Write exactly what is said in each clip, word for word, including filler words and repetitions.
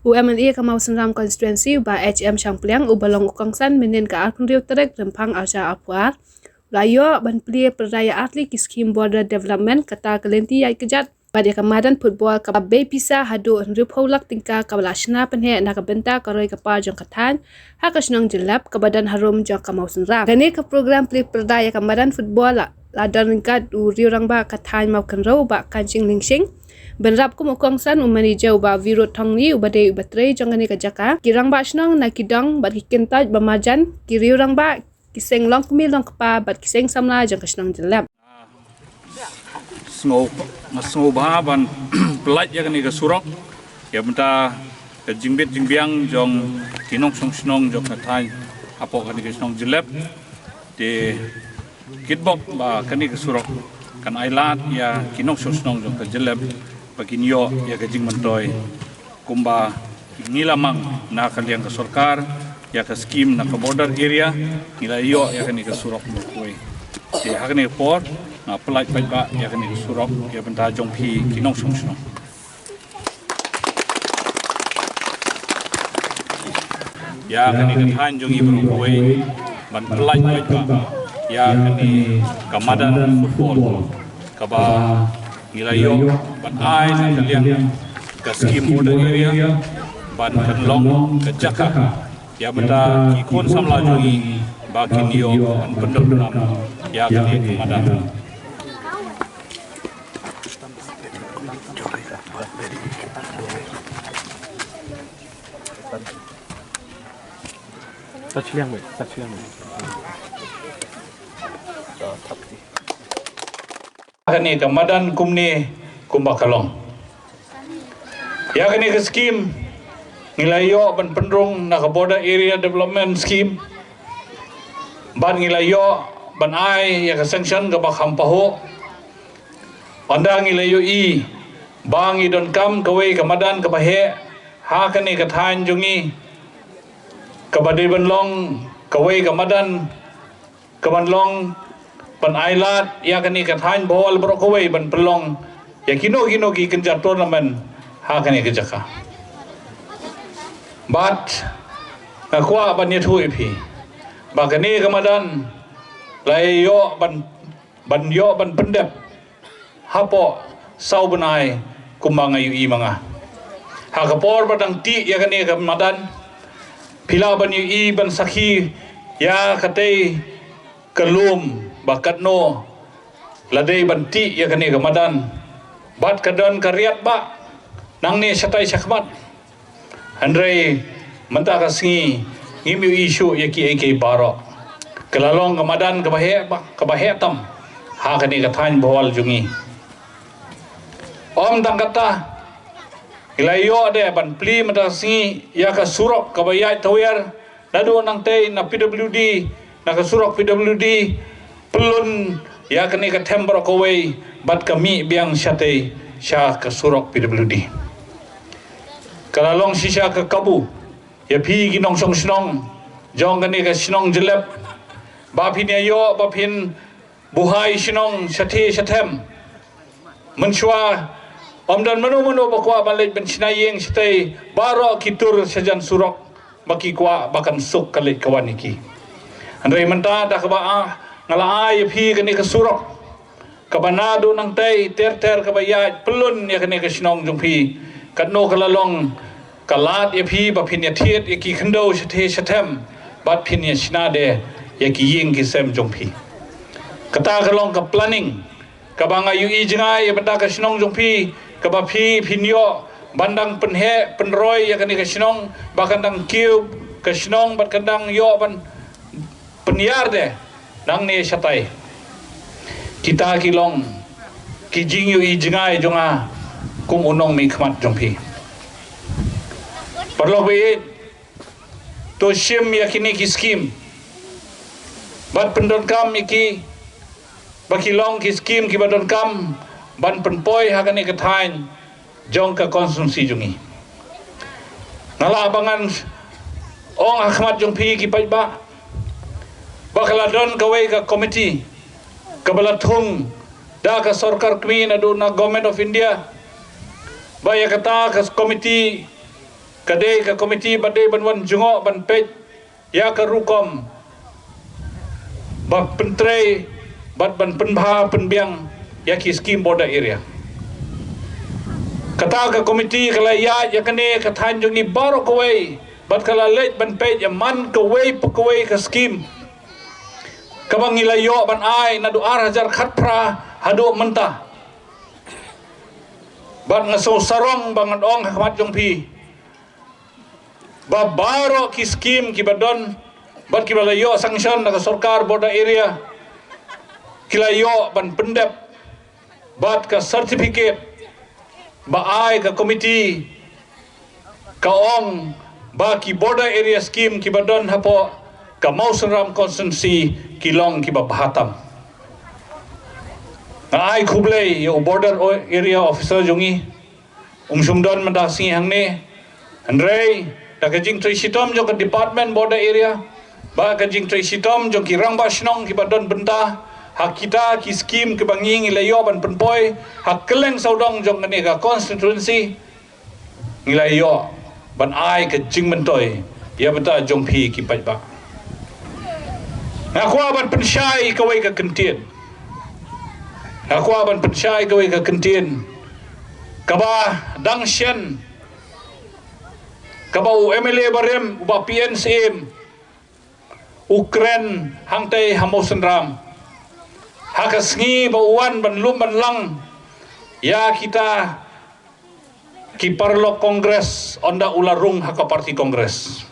U MLA ka Mawsynram Constituency, Bah H M Shangpliang, uba long u kongsan mynhynnin ka arphew hynriew tarik Rymphang arhajar arphew ar, u la ïoh ban plie pyrda ïa artylli ki skim border development, kata ka lynti ïaid kjat bad ïa ka madan football kaba bei pisa haduh hynriewphew lak tyngka kaba la shna pynheh na ka bynta ka roi ka par jong ka thaiñ ha ka shnong Jyllep kaba don harum jong ka Mawsynram. Kane ka program plie pyrda ïa ka madan football la, la don ryngkat u riew rangbah ka thaiñ Mawkynrew, Bah Kanshing Lyngshing. Bynrap kum u kongsan, u manager, u Bah Virod Thongni, uba dei uba trei jong kane ka jaka, ki rangbah shnong na ki dong bad ki kyntait ba marjan, ki riew rangbah, ki seng longkmie longkpa bad ki seng samla jong ka shnong Jyllep. Sngew, nga sngewbha ban pyllait ïa kane ka surok ïa bynta ka jingbit jingbiang jong ki nongshong shnong jong ka thaiñ hapoh kane ka shnong Jyllep. Te kitbok ba kane ka surok kan ailad ïa ki nongshong shnong jong ka Jyllep ba kin ïoh ïa ka jingmyntoi kumba ngi la mang na ka liang ka sorkar ïa ka skim na ka border area, ngi la ïoh ïa kane ka surok ba kawei. Te ha kane ka por nga pyllait paidbah ïa kane ka surok ïa bynta jong phi ki nongshong shnong. Ïa kane ka thaiñ jong ngi ba kawei ban pyllait paidbah ïa kane ka madan football kaba ngi la ïoh ban ai na ka liang ka skim border area ban pynlong ka jaka ïa bynta ki khun samla jong ngi ba kin ïoh ban pyndonkam ïa kane ka madan. Touch liang wei, touch liang wei. Kane ka madan kumne kumba ka long. Ïa kane ka skim ngi la ïoh ban pynrung na ka Border Area Development Scheme. Bad ngi la ïoh ban ai ïa ka sanction kaba kham pahuh. Ynda ngi la ïohi ba ngi donkam kawei ka madan kaba heh ha kane ka thaiñ jong ngi, kaba dei ban long kawei ka madan kaban long ban ailad ïa kane ka thaiñ Bhowal baroh kawei ban pynlong ïa kino kino ki kynja tournament ha kane ka jaka. Bad nga kwah ban ïathuh ïa phi ba kane ka madan la ïoh ban, ban ïoh ban pyndep hapoh saw bnai kumba nga ïohi ma nga. Ha ka por ba dang tih ïa kane ka madan, phi lah ban ïohi ban sakhi ïa katei ka lum ba katno la dei ban tih ïa kane ka madan. Bad ka don ka riat ba nangne shatai shakhmat. Hynrei mynta ka sngi ngim ïohi shuh ïa kiei kiei baroh. Ka la long ka madan kaba heh ba, kaba heh tam ha kane ka thaiñ Bhowal jong ngi. Ym tang katta, ngi la ïoh de ban plie mynta ka sngi ïa ka surok kaba ïaid tawiar naduh nangtei na P W D, na ka surok P W D, pyllun ïa kane ka them baroh kawei bad ka mih biang shatei sha ka surok P W D. Ka la long shisha ka kabu ïa phi ki nongshong shnong jong kane ka shnong Jyllep ba phin ïa ïoh ba phin buhai shnong shatei shathem. Mynshuwa ym don mano mano ba kwah ban leit ban shna ïing shatei, baroh ki tur shajan surok ba ki kwah ba kan suk ka leit ka wan ïa ki. Hynrei mynta da kaba ah nga la ai ïa phi kane ka surok kaba naduh nangtei ter ter kaba ïaid pyllun ïa kane ka shnong jong phi, katno ka la long ka lad ïa phi ba phin ïa thied ïa ki khyndew shatei shathem bad phin ïa shna de ïa ki ïing ki sem jong phi. Kata ka long ka planning kaba nga ïohi jngai ïa bynta ka shnong jong phi, kaba phi phin ïoh ban dang pynheh pynroi ïa kane ka shnong ba kan dang kiew ka shnong bad kan dang ïoh ban pynïar de nangne shatai. Kita ki long ki jingïohi jngai jong nga kum u nongmihkhmat jong phi. Paralok ba ïeit, to shim ïa kine ki skim bad pyndonkam ïa ki ba ki long ki skim kiba donkam ban pynpoi ha kane ka thaiñ jong ka constituency jong ngi. Nga lah ba ngan ong ha khmat jong phi ki paidbah ba ka la don kawei ka komiti kaba la thung da ka sorkar kmie naduh na Government of India, ba ïa kata ka komiti ka dei ka komiti ba dei ban wan jngoh ban peit ïa ka rukom ba pyntrei bad ban pynbha pynbiang ïa ki skim border area. Kata ka komiti ka la ïaid ïa kane ka thaiñ jong ngi baroh kawei bad ka la leit ban peit ïa man kawei pa kawei ka skim kaba ngi la ïoh ban ai naduh ar hajar khatphra haduh mynta. Bad nga sngewsarong ba ngan ong ha khmat jong phi ba baroh ki skim kiba don bad kiba la ïoh sanction na ka sorkar border area ki la ïoh ban pyndep bad ka certificate ba ai ka komiti ka ong ba ki border area skim kiba don hapoh ka Mawsynram constituency ki long kiba bha tam. Nga ai khublei ïa u border o-, area officer jong ngi, um shym don mynta sngi hangne. Hynrei da ka jingtrei shitom jong ka department border area bad ka jingtrei shitom jong ki rangbah shnong kiba don bynta ha kita ki skim kiba ngi ngi la ïoh ban pynpoi ha kylleng sawdong jong kane ka constituency, ngi la ïoh ban ai ka jingmyntoi ïa bynta jong phi ki paidbah. Nga kwah ban pynshai kawei ka kyntien. Nga kwah ban pynshai kawei ka kyntien kaba dang shen kaba u M L A barim uba P N C M u kren hangtei ha Mawsynram ha ka sngi ba u wan ban lum ban lang ïa kita ki paralok Congress ynda u la rung ha ka parti Congress.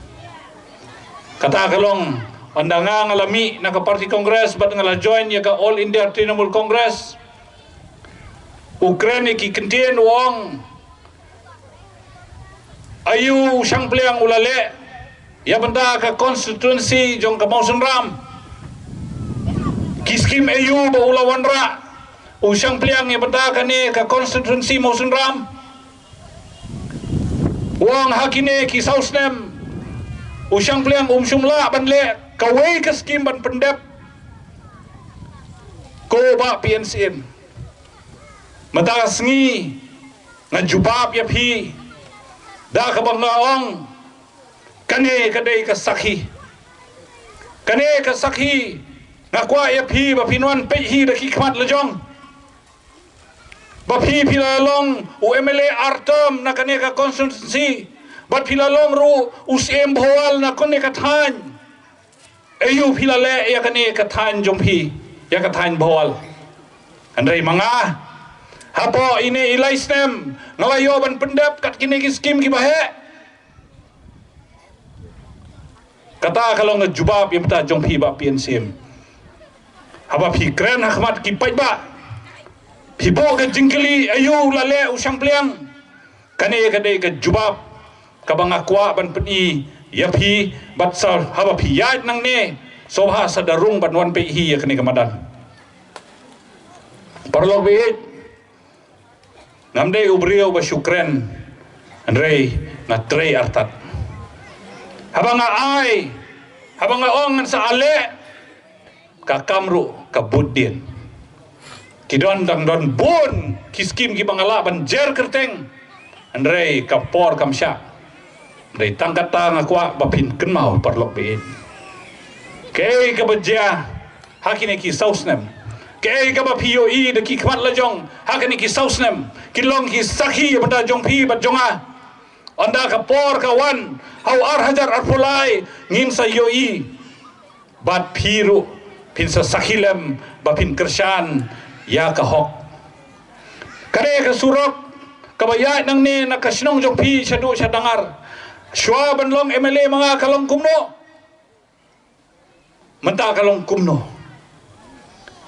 Kata ka long ynda nga nga la mih na ka parti Congress bad nga la join ïa ka All India Trinamool Congress. U kren ïa ki kyntien u ong, aiu u Shangpliang u la leh ïa bynta ka constituency jong ka Mawsynram? Ki skim aiu ba u la wanrah u Shangpliang ïa bynta kane ka constituency Mawsynram? U ong ha kine ki saw snem u Shangpliang um shym lah ban leh kawei ka skim ban pyndep. Ko bah P N C M, mynta ka sngi nga jubab ïa phi da kaba nga ong kane ka dei ka sakhi. Kane ka sakhi nga kwah ïa phi ba phin wan peit hi da ki khmat lajong. Ba phi phi la long u M L A ar term na kane ka constituency bad phi la long ruh u C M Bhowal na kane ka thaiñ. Aiu phi la leh ïa kane ka thaiñ jong phi, ïa ka thaiñ Bhowal? Hynrei ma nga hapoh ine i lai snem nga la ïoh ban pyndep kat kine ki skim kiba heh. Kata ka long ka jubab ïa bynta jong phi bah P N C M. Haba phi kren ha khmat ki paidbah phi buh ka jingkylli aiu la leh u Shangpliang. Kane ka dei ka jubab kaba nga kwah ban pyni ïa phi bad sa haba phi ïaid nangne sngewbha sa da rung ban wan peit hi ïa kane ka madan. Paralok baieit, ngam dei u briew ba shu kren, hynrei nga trei artat. Haba nga ai, haba nga ong ngan sa leh, ka kam ruh ka bud dien. Ki don dang don bun ki skim kiba nga lah ban jer kyrteng, hynrei ka por kam shah. Hynrei tang kata nga kwah ba phin kynmaw paralok baieit. Kaei kaba jia ha kine ki saw snem, kaei kaba phi ïohi da ki khmat lajong ha kine ki saw snem, ki long ki sakhi ïa bynta jong phi bad jong nga. Ynda ka por ka wan ha u ar hajar arphew lai ngin sa ïohi. Bad phi ruh phin sa sakhi lem ba phin kyrshan ïa ka hok. Kane ka surok kaba ïaid nangne na ka shnong jong phi shaduh sha Dangar, shuwa ban long M L A ma nga ka long kumno? Mynta ka long kumno?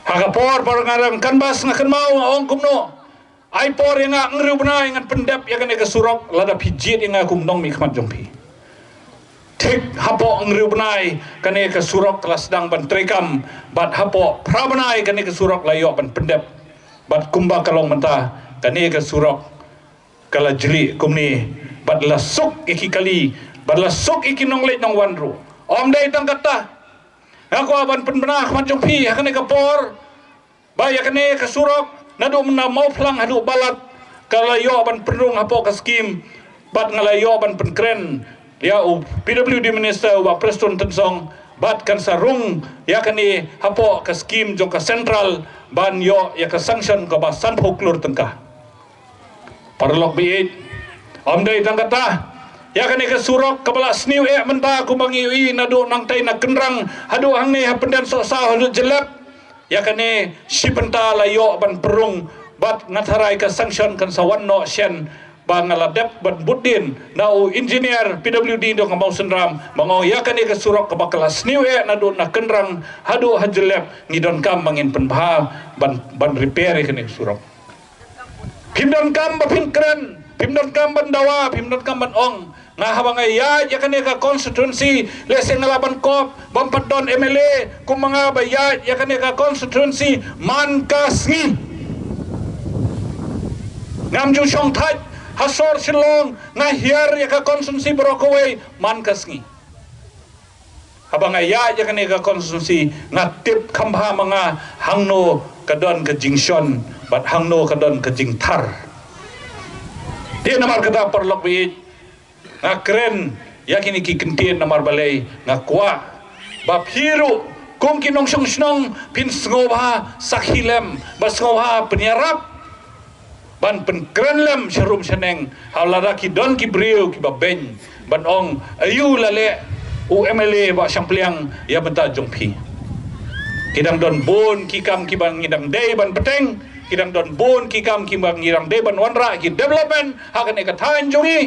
Ha ka por ba nga dang canvass nga kynmaw nga ong kumno, ai por ïa nga hynriew bnai ngan pyndep ïa kane ka surok. Lada phi jied ïa nga kum nongmihkhmat jong phi. Thik hapoh hynriew bnai kane ka surok ka la sdang ban treikam, bad hapoh phra bnai kane ka surok la ïoh ban pyndep. Bad kumba ka long mynta, kane ka surok ka la jlieh kumne, bad la suk ïa ki kali, bad la suk ïa ki nongleit nongwan ruh. Ym dei tang kata, nga kwah ban pynbna ha khmat jong phi ha kane ka por ba ïa kane ka surok naduh mynta Mawphlang haduh Balat ka la ïoh ban pynrung hapoh ka skim Bad nga la ïoh ban pynkren ïa u P W D minister u Bah Prestone Tynsong, bad kan sa rung ïa kane hapoh ka skim jong ka central ban ïoh ïa ka sanction kaba sanphew klur tyngka. Paralok baieit, ym dei tang kata, ïa kane ka surok kaba la sniew eh mynta kumba ngi ïohi naduh nangtei na Kynrang haduh hangne ha Pyndensohsaw haduh Jyllep. Ïa kane shi bynta la ïoh ban pynrung, bad nga tharai ka sanction kan sa wan noh shen, ba nga la dep ban bud dien na u engineer P W D jong ka Mawsynram, ba nga ong ïa kane ka surok kaba ka la sniew eh naduh na Kynrang haduh ha Jyllep, ngi donkam ba ngin pynbha ban, ban repair ïa kane ka surok. Phim donkam ba phin kren, phim donkam ban dawa, phim donkam ban ong, nga haba nga ïaid ïa kane ka constituency, lehse nga lah ban kop bym pat don M L A kum ma nga ba ïaid ïa kane ka constituency man ka sngi. Ngam ju shong thait ha sor Shillong, nga hiar ïa ka constituency baroh kawei man ka sngi. Haba nga ïaid ïa kane ka constituency, nga tip kham bha ma nga hangno ka don ka jingshon bad hangno ka don ka jingthar. Te namar kata, paralok baieit, nga kren ïa kine ki kyntien namar balei, nga kwah ba phi ruh kum ki nongshong shnong phin sngewbha sakhi lem, ba sngewbha pynïarap ban pynkren lem sharum shaneng, ha lada ki don ki briew kiba beiñ ban ong, aïu la leh u M L A Bah Shangpliang ïa bynta jong phi. Ki dang don bun ki kam kiba ngi dang dei ban bteng, ki dang don bun ki kam kiba ngi dang dei ban wanrah, ki development ha kane ka thaiñ jong ngi.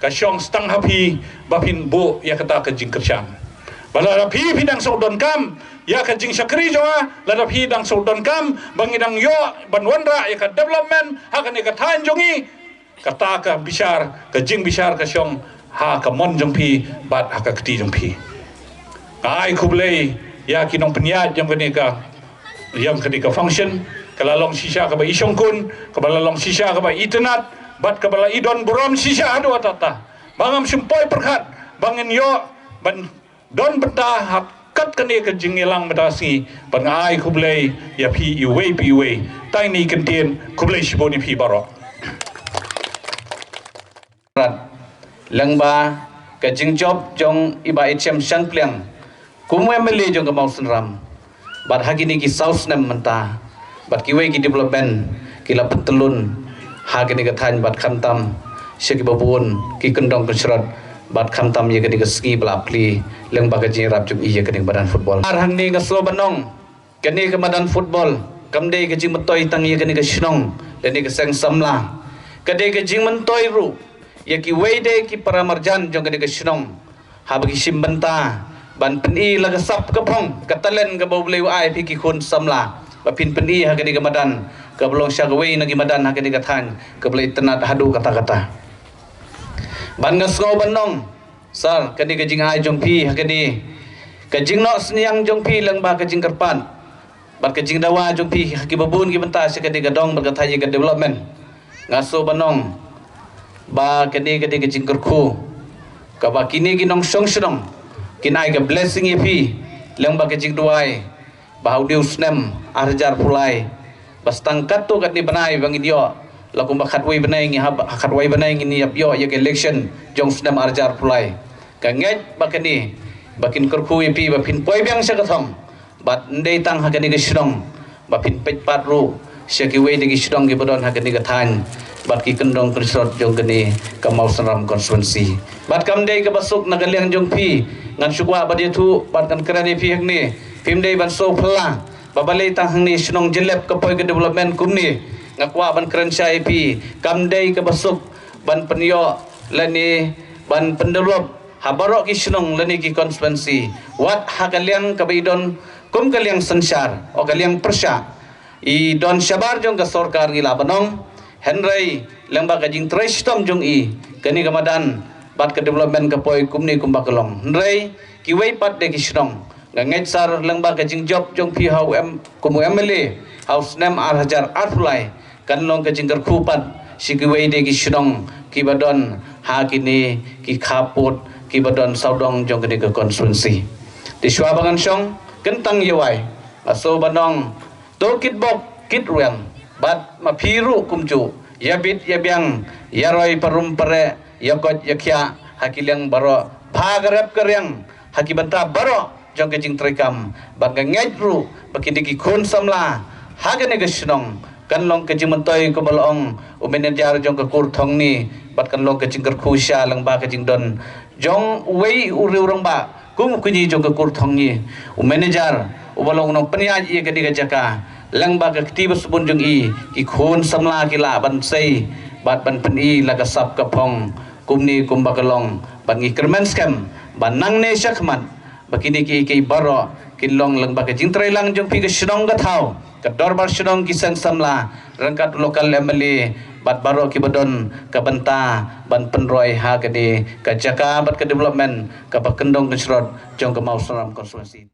Ka shong stang ha phi ba phin buh ïa kata ka jingkyrshan. Ba lada phi, phi dang sngewdonkam ïa ka jingshakri jong nga, lada phi dang sngewdonkam ba ngi dang ïoh ban wanrah ïa ka development ha kane ka thaiñ jong ngi, kata ka bishar, ka jingbishar ka shong ha ka mon jong phi bad ha ka kti jong phi. Nga ai khublei ïa ki nongpynïaid jong kane ka, jong kane ka function, ka la long shisha kaba i shongkun, kaba la long shisha kaba i tynnad, bad kaba la i don burom shisha haduh katta katta. Ba ngam shym poi pyrkhat ba ngin ïoh ban don bynta ha kat kane ka jingïalang mynta ka sngi, bad nga ai khublei ïa phi iwei pa iwei. Tang ine i kyntien, khublei shibun ïa phi baroh. Rat. Lyngba ka jingjop jong i Bah H M Shangpliang kum u M L A jong ka Mawsynram, bad ha kine ki saw snem mynta, bad kiwei ki development ki la pyntyllun ha kane ka thaiñ, bad khamtam sha kiba bun ki kyndong kynshrot, bad khamtam ïa kane ka sngi ba la plie lyngba ka jingïarap jong i ïa kane ka madan football. Ar hangne nga sngew ban ong, kane ka madan football kam dei ka jingmyntoi tang ïa kane ka shnong lane ka seng samla. Ka dei ka jingmyntoi ruh ïa kiwei de ki para marjan jong kane ka shnong, haba ki shim bynta ban pyni la ka sap ka phong, ka talent kaba U Blei u ai phi ki khun samla, ba phin pyni ha kane ka madan kaba long sha kawei na ki madan ha kane ka thaiñ kaba la itynnad haduh katta katta. Bad nga sngew ban ong, Sir, kane ka jingai jong phi ha kane ka jingnoh synñiang jong phi lyngba ka jingkyrpad bad ka jingdawa jong phi ha kiba bun ki bynta sha kane ka dong bad ka thaiñ ïa ka development. Nga sngew ban ong ba kane ka dei ka jingkyrkhu kaba kine ki nongshong shnong kin ai ka blessing ïa phi lyngba ka jingduwai ba ha une u snem ar hajar arphew lai, ba sa tang katto katne bnai ba ngin ïoh, la kumba khatwei bnai ngi hap, khatwei bnai ngin ïap ïoh ïa ka election jong u snem ar hajar arphew lai. Nga ngeit ba kane ba kin kyrkhu ïa phi ba phin poi biang sha ka thong, bad ym dei tang ha kane ka shnong, ba phin peit pat ruh sha kiwei de ki shnong kiba don ha kane ka thaiñ bad ki kyndong kynshrot jong kane ka Mawsynram constituency. Bad kam dei kaba suk na ka liang jong phi, ngan shu kwah ban ïathuh bad ngan kren ïa phi hangne, phim dei ban sngewphylla ba balei tang hangne shnong Jyllep ka poi ka development kumne. Nga kwah ban kren shai ïa phi, kam dei kaba suk ban pynïoh lane ban pyndevelop ha baroh ki shnong lane ki constituency. Wat ha ka liang kaba i don kum ka liang synshar, o ka liang pyrshah, i don shabar jong ka sorkar ngi lah ban ong, hynrei lyngba ka jingtrei shitom jong i, kane ka madan bad ka development ka poi kumne kumba ka long. Hynrei kiwei pat de ki shnong, nga ngeit sir lyngba ka jingjop jong phi ha u M, kum u M L A ha u snem ar hajar arphew lai, kan long ka jingkyrkhu pat sha kiwei de ki shnong kiba don ha kine ki khappud kiba don sawdong jong kane ka constituency. Te shuwa ba ngan shong, kyntang ïa wai, nga sngew ban ong, to kitbok kitrwiang, bad ma phi ruh kumjuh, ïa bit ïa biang, ïa roi parum pareh, ïa koit ïa khiah ha ki liang baroh, pha ka rep ka riang ha ki bynta baroh jong ka jingtrei kam. Bad nga ngeit ruh ba kine ki khun samla ha kane ka shnong kan long ka jingmyntoi, kumba la ong u manager jong ka Kur Thongni, bad kan long ka jingkyrkhu sha lyngba ka jingdon jong uwei u riew rangbah kum u kñi jong ka Kur Thongni, u manager uba long u nongpynïaid ïa kane ka jaka. Lyngba ka kti ba sbun jong i, ki khun samla ki lah ban sei bad ban pyni la ka sap ka phong kumne kumba ka long, bad ngi kyrmen skhem ba nangne shakhmat ba kine kiei kiei baroh kin long lyngba ka jingtrei lang jong phi, ka shnong ka thaw, ka dorbar shnong, ki seng samla, ryngkat u local M L A bad baroh kiba don ka bynta ban pynroi ha kane ka jaka bad ka development kaba kyndong kynshrot jong ka Mawsynram constituency.